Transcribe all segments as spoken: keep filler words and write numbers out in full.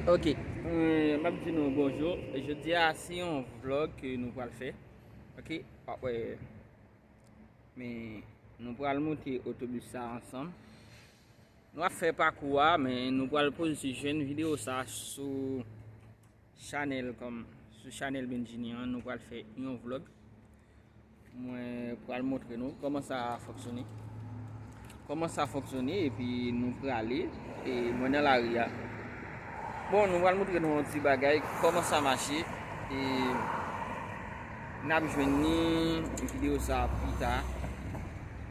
Ok, euh, m ap di nou bonjou. Jodi a, se yon vlog ke nou pral fè. Ok, w ap wè, men nou pral monte otobis sa ansanm. Nou ap fè pakou a, men nou pral poze jwenn videyo sa sou chanèl kòm, sou chanèl Benjini an, nou pral fè yon vlog. Mwen pral montre nou kòman sa fonksyone. Kòman sa fonksyone, epi nou prale, e mwen nan lari a. Bon, nou pral montre nou yon ti bagay, kòman sa mache, e n ap jwenn ni videyo sa pita.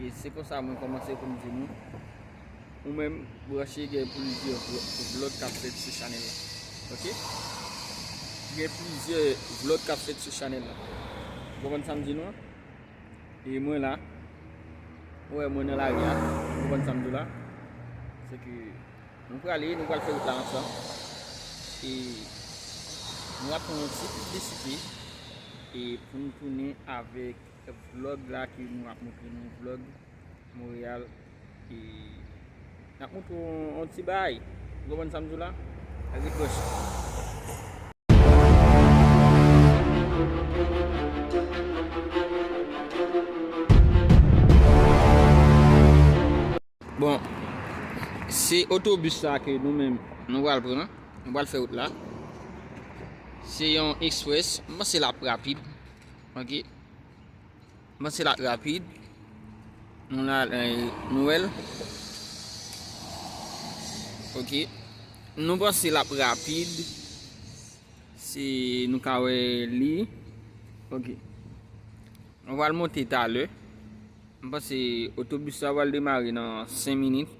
E se konsa mwen kòmanse pou m di nou. Ou menm, branche, gen plizyè vlo-, vlog k ap fèt sou chanèl la. Ok? Gen plizyè vlog k ap fèt sou chanèl la. Ou konprann sa m di nou an? E mwen la. Ou wè mwen nan lari a. Ou konprann sa m di w la? Se ke nou prale, nou pral fè wout la ansanm. E nou ap pran yon ti piblisite. E pou nou tounen avèk vlog la ke nou ap montre nou, vlog Montréal. E n ap montre w yon ti bagay. Ou konprann sa m di w la? Ret branche. Bon, se otobis sa ke nou menm nou pral pran, nou pral fè wout la. Se yon eksprès, m panse l ap rapid. Ok. M panse l ap rapid. Nou la, eh, nou wè l. Ok. Nou panse l ap rapid. Si nou ka wè li. Ok. Nou pral monte talè. M panse otobis la pral demare nan senk minit.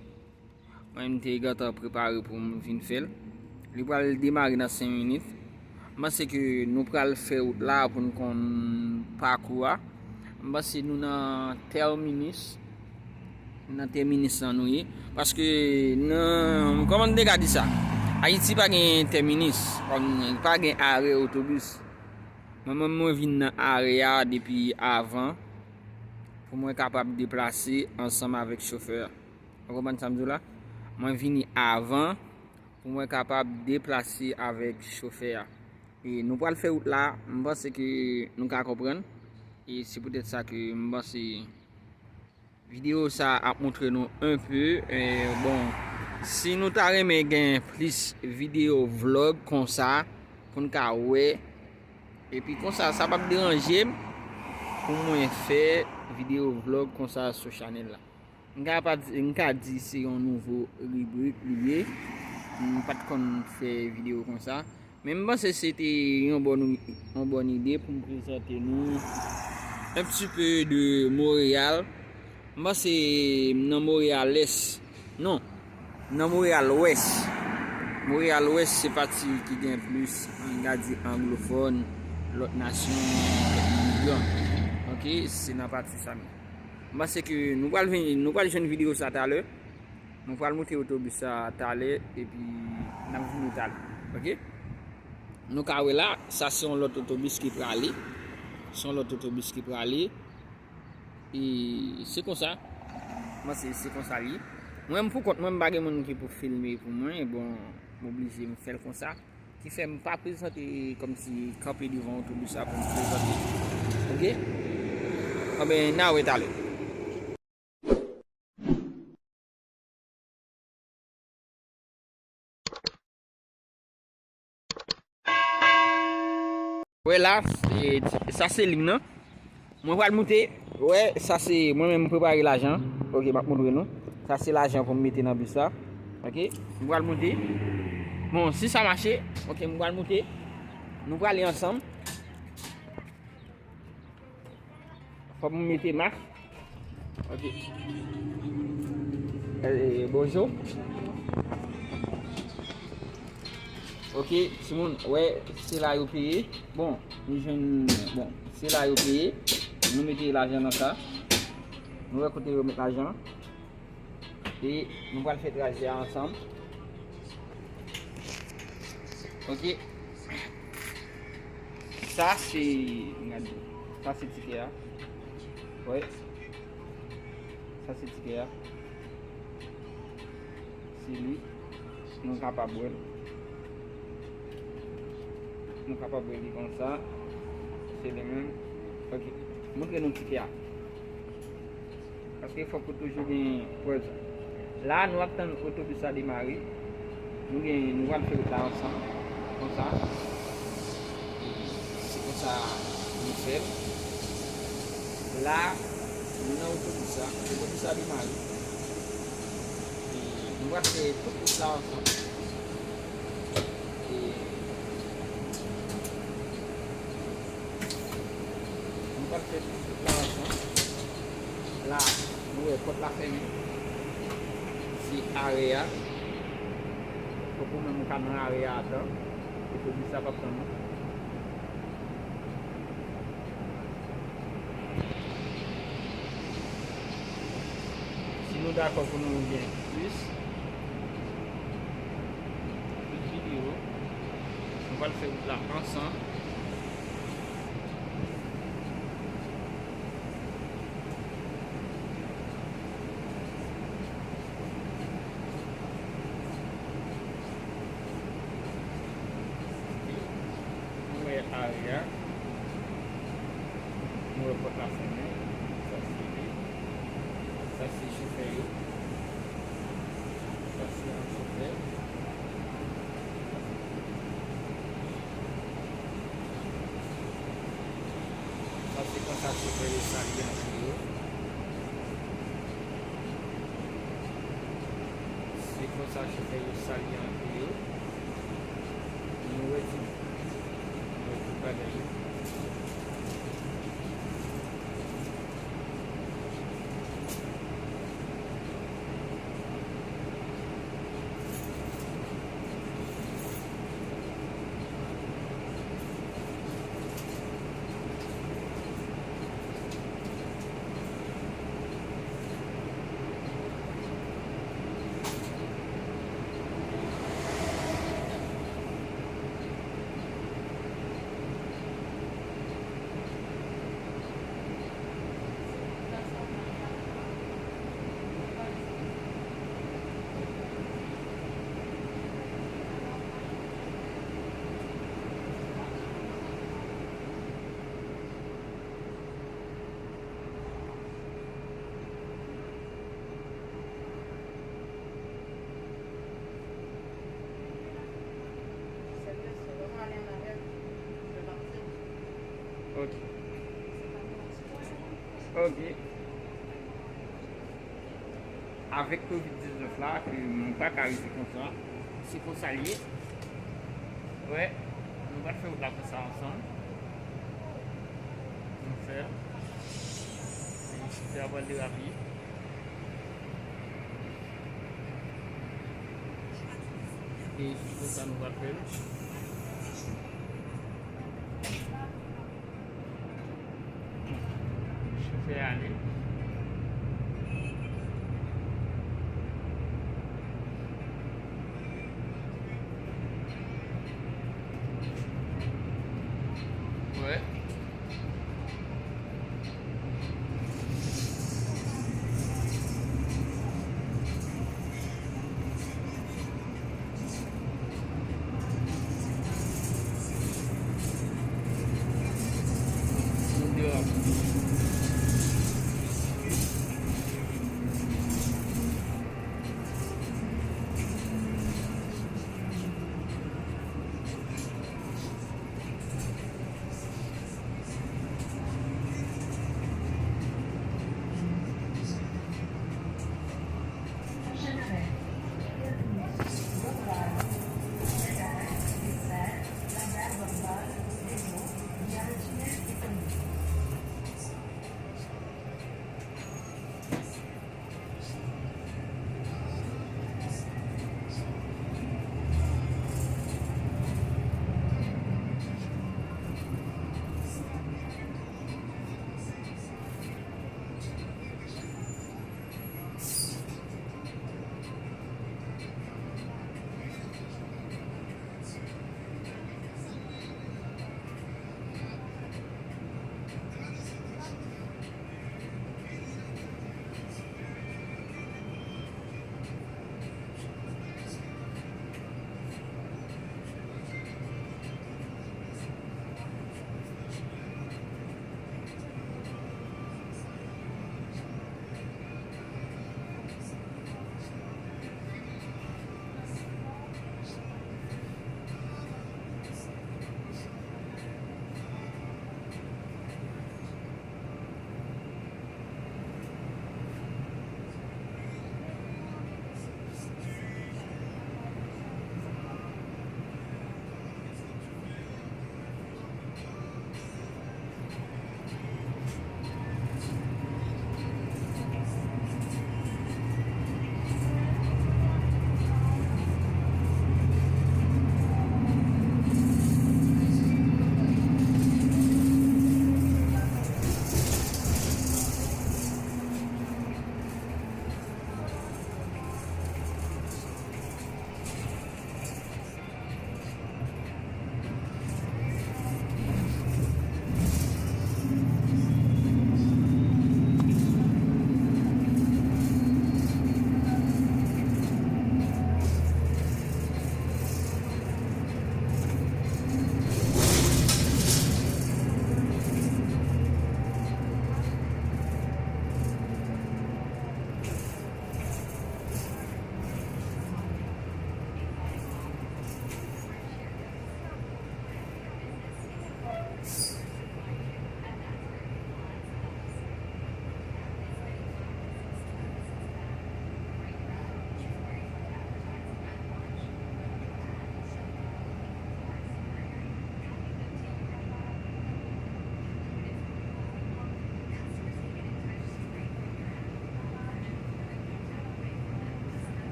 Mwen, m te gentan prepare pou m vin fè l. Li pral demare nan senk minit. M panse ke nou pral fè wout la pou n konn pakou a. M panse nou nan tèminis. Nan tèminis lan nou ye. Paske nan, kòman m te ka di sa? Ayiti pa gen tèminis. Kòm pa gen arè otobis. Mwen menm, mwen vin nan arè a depi avan pou mwen kapab deplase ansanm avèk chofè a. Ou konprann sa m di w la? Mwen vini avan pou mwen kapab deplase avèk chofè a. E nou pral fè wout la, m panse ke nou ka konprann. E se poutèt sa ke m panse videyo sa ap montre nou enpe. E, bon, si nou ta renmen gen plis videyo vlog konsa, pou n ka wè, epi konsa, sa p ap deranje m pou mwen fè videyo vlog konsa sou chanèl la. M ka pa di, m ka di se yon nouvo ribrik li ye. M pa t konn fè videyo konsa. Men m panse se te yon bòn, yon bòn ide pou m prezante nou un petit peu de Montréal. M panse m nan Montréal Est. Non. Nan Montréal Ouest. Montréal Ouest se pati ki gen plis, an, n ka di anglofòn, lòt nasyon, lòt imigran. Ok, se nan pati sa menm. M panse ke nou pral vin, nou pral jwenn videyo sa talè. Nou pral monte otobis sa talè, epi n ap vini talè. Ok? Nou ka wè la, sa se yon lòt otobis ki prale. Se yon lòt otobis ki prale. E se konsa. Mwen, se, se konsa li ye. Mwen, m pou kont mwen, m pa gen moun ki pou filme pou mwen. Bon, m oblije m fè l konsa. Ki fè m pa prezante kòmsi kanpe devan otobis la pou m prezante. Ok? Anben, n a wè talè. Wè la, e, sa se li m nan. Mwen pral monte. Wè, sa se mwen menm m prepare lajan. Ok, m ap montre nou. Sa se lajan pou m mete nan bis la. Ok, m pral monte. Bon, si sa mache, ok, m pral monte. Nou prale ansanm. Fòk mwen mete mask. Ok. Eh, bonjou. Ok, timoun, wè, se la yo peye. Bon, nou jwenn, bon, se la yo peye. Nou mete lajan nan sa. Nou wè kote yo met lajan. E nou pral fè trajè a ansanm. Ok. Sa se, gade, sa se tikè a. Wè. Sa se tikè a. Se li. Nou kapab wè l. Nou kapab rele konsa. Se li menm. Ok. Montre nou ti kè a. Paske fòk ou toujou gen prèv. La, nou ap tann otobis la demare. Nou gen, nou pral fè wout la ansanm. Konsa. Se konsa nou fè l. La, nou nan otobis la. Otobis la demare. E nou pral fè tout wout la ansanm. E nou pral fè tout wout la ansanm. La, nou wè pòt la fèmen. Se arè a. Fòk ou menm ou ka nan arè a atan. Otobis la p ap tann ou. Si nou dakò pou nou gen plis, plis videyo, nou pral fè wout la ansanm. Nou wè arè a. Nou wè pòt la fèmen. Sa se li. Sa se chofè yo. Sa se yon chofè. Sa se konsa chofè yo salye antre yo. Se konsa chofè yo salye antre yo. Nou wè tout, nou wè tout bagay yo. Ok. Ok. Avèk kovid diznèf la, ke nou pa ka rete konsa. Se konsa l ye. Wè, nou pral fè wout la konsa ansanm. Nou fè. E chofè a pral derape. E se konsa nou pral fè l. Chofè ale. Wè.